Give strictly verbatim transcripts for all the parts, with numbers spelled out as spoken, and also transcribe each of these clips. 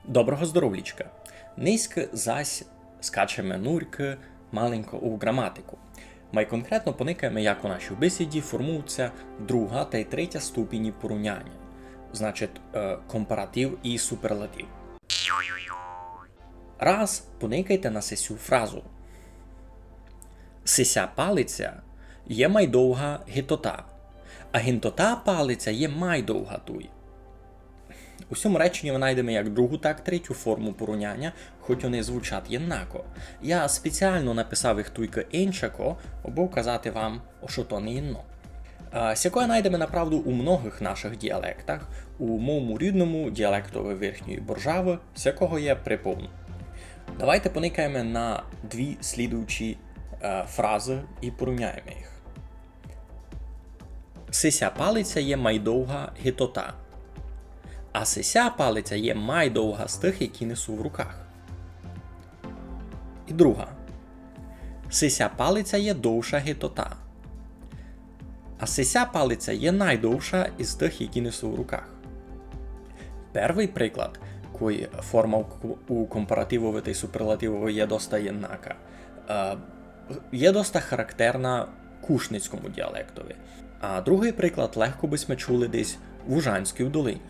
Доброго здоровлічка! Нынька зась скачеме нурькы маленько у граматику. Май конкретно поникаєме, як у нашій бесіді формуються друга тай третя ступені порівняня. Значить, е, компаратив і суперлатив. Раз поникайте на сесю фразу. Сеся палиця є май довга ги тота, а гин тота палиця є май довга туй. У сьому реченї мы найдеме як другу, так третю форму порівняня, хоть они звучать єднако. Я спеціално написав їх туйкы иншако, абы указати вам, што то не єдно. А, сякоє найдеме направду у многых нашых діалектах, у мому рідному діалектови Верхньої Боржавы сякого є приповно. Давайте поникаєме на дві слідуючі, е, фразы і порівняєме їх. Сися палиця є май довга ги тота. А сися палиця є май довга з тых, які несу в руках. І друга. Сися палиця є довша ги тота. А сися палиця є найдовша із тых, які несу в руках. Первый приклад, кой форма у к-, у компаративови тай суперлативови є доста єднака, е, є доста характерна кушницькому діалектови. А другый приклад легко бы сьме чули десь в Ужанській долині.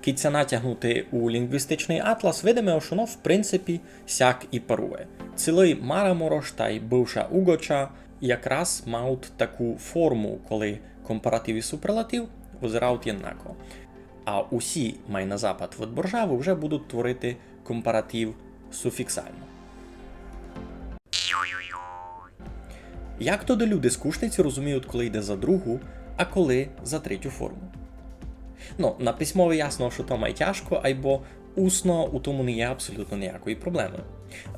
Кидь ся натягнути у лінґвістичный атлас, видиме, што воно, в принципі, сяк і парує. Цілый Мараморош тай бывша Угоча якраз мають таку форму, коли компаратив і суперлатив визирають єднако. А усі май на запад від Боржавы вже будуть творити компаратив суфіксално. Як тоды люди з Кушниці розуміють, коли йде за другу, а коли за третю форму? Ну, на письмови ясно, што то май тяжко, айбо усно у тому не є абсолютно ниякої проблемы.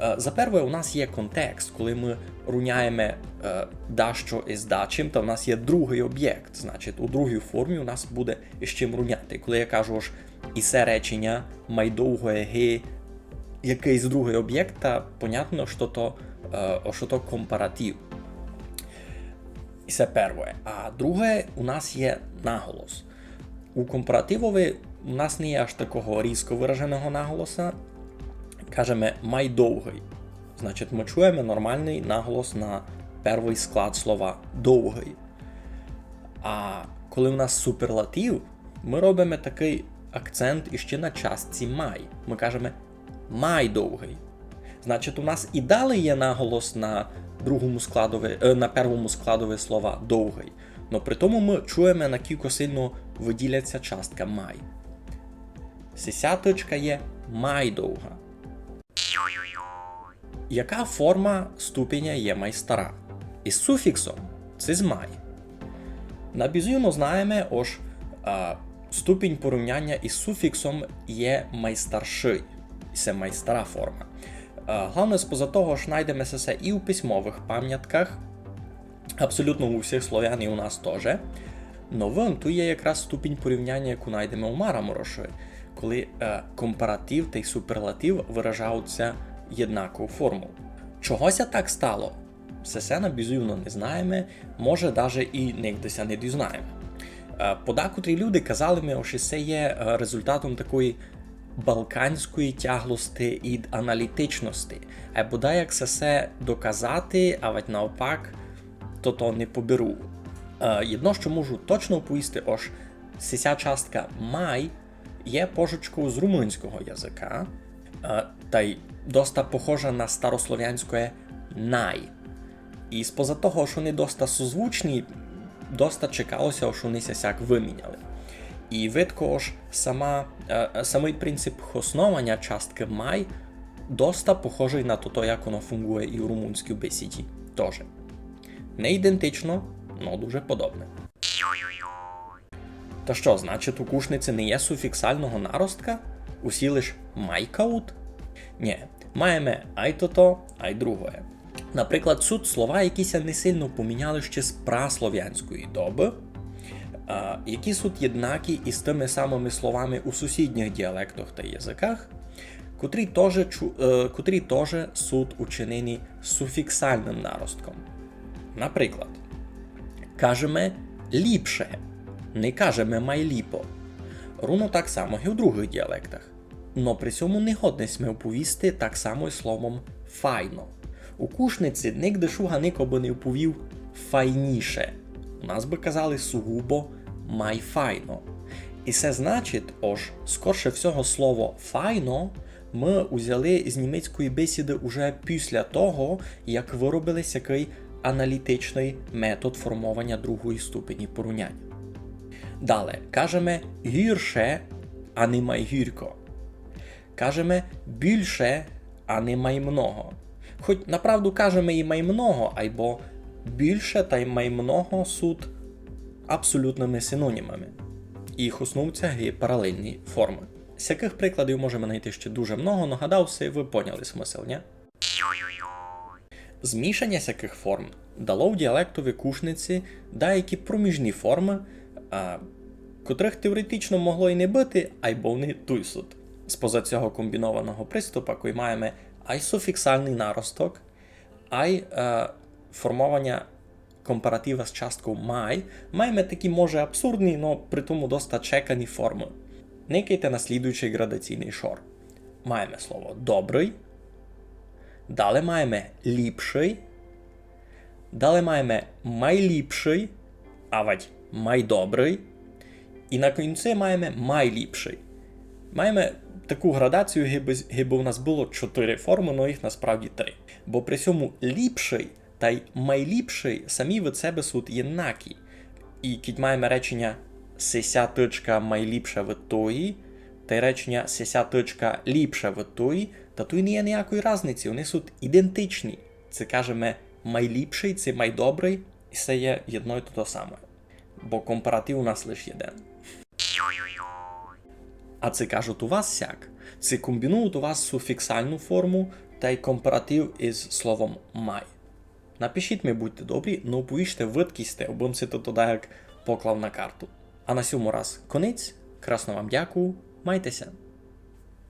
Е, за перве, у нас є контекст, коли мы руняєме, е, дашто із дачим, та у нас є другый обєкт. Значить, у другій формі у нас буде із чим руняти. Коли я кажу, ож исе реченя май довгоє ги якыйсь другый обєкт, та понятно, што то, е, што то компаратив. Исе первоє. А друге, у нас є наголос. У компаративови у нас не є аж такого різко выраженого наголоса. Кажеме май довгый. Значить, мы чуєме нормалный наголос на первый склад слова довгый. А коли у нас суперлатив, мы робиме такый акцент іщи на частці май. Мы кажеме май довгый. Значить, у нас і далі є наголос на другому складови, е, на первому складови слова довгый. Но при тому мы чуєме, накілько сильно выділяться частка май. Сися тычка є май довга. Яка форма ступеня є май стара? Із суфіксом ци з май. Набізувно знаєме, ож, а, ступінь порівняня із суфіксом є май старшый. Се май стара форма. А, главне, споза того, ож найдеме се і у письмовых памятках, абсолютно у всіх словян і у нас тоже. Но вон ту є якраз ступінь порівняня, яку найдеме у Мараморошови, коли, е, компаратив тай суперлатив выражають ся єднакову форму. Чого ся так стало? Се ся набізувно не знаєме, може, даже і нигде ся не дізнаєме. Е, подакотрі люди казали ми, ож се є, е, результатом такої балканської тяглости і аналітичности. Е, бодай як се, се доказати, авадь наопак, то то не поберу. Е, єдно, што можу точно оповісти, ож сися частка май є пожичков з румунського языка, е, тай доста похожа на старословянськоє най. І споза того, што они доста созвучні, доста чекало ся, што они ся сяк выміняли. І видко, ож сама, е, самый принцип хоснованя часткы май доста похожый на тото, як воно фунґує і у румунській бесіді тоже. Не ідентично, но дуже подобне. Та што, значить, у Кушниці не є суфіксалного наростка? Усі лиш майкаут? Нє, маєме ай тото, ай другоє. Наприклад, суть слова, які ся не сильно поміняли ще з прасловянської добы, а, які суть єднакі із тыми самыми словами у сусідніх діалектах та языках, котрі тоже чу-, е, котрі тоже суть учинені суфіксалным наростком. Наприклад, кажеме ліпше, не кажеме май ліпо. Руно так само і у другых діалектах. Но при сьому не годни сьме уповісти так само й словом файно. У Кушници нигде шуга нико бы не уповів файніше. У нас бы казали сугубо май файно. И се значить, ож скорше всього слово файно мы узяли з німецької бесіды уже після того, як выробили сякый аналітичный метод формованя другої ступені порівняння. Дале, кажеме гірше, а не май гірко. Кажеме більше, а не май много. Хоть направду кажеме и май много, айбо більше тай май много суть абсолютными синонімами. И хоснуються ги паралельні формы. Сякых прикладів можеме найти ще дуже много, но гадав си, вы поняли смысл, нє? Змішаня сякых форм дало в діалектови Кушниці даякі проміжні формы, а, котрых теоретично могло и не быти, айбо они туй суть. Споза сього комбінованого приступа, кой маєме ай суфіксалный наросток, ай, е, формованя компаратива з частков май, маєме такі, може, абсурдні, но при тому доста чекані формы. Никайте на слідуючый градаційный шор. Маєме слово добрый, дале маєме ліпшый, дале маєме майліпшый, авадь майдобрый, и на кінци маєме майліпшый. Маєме таку градацію, гибы, гибы у нас было чотыри формы, но їх насправді три. Бо при сьому ліпшый тай майліпшый самі від себе суть єднакі. И кідь маєме реченя «сися тычка майліпша від тої», тай реченя «сися тычка ліпша від тої», та туй не є ниякої разниці, они суть ідентичні. Ци кажеме майліпшый, ци майдобрый, и се є єдно и то, то саме. Бо компаратив у нас лиш єден. А ци кажуть у вас сяк? Ци комбінують у вас суфіксалну форму тай компаратив из словом май? Напишіть ми, будьте добрі, но повіжте, выдкі сьте, обы м си то даяк поклав на карту. А на сьому раз конець. Красно вам дякую. Майте ся.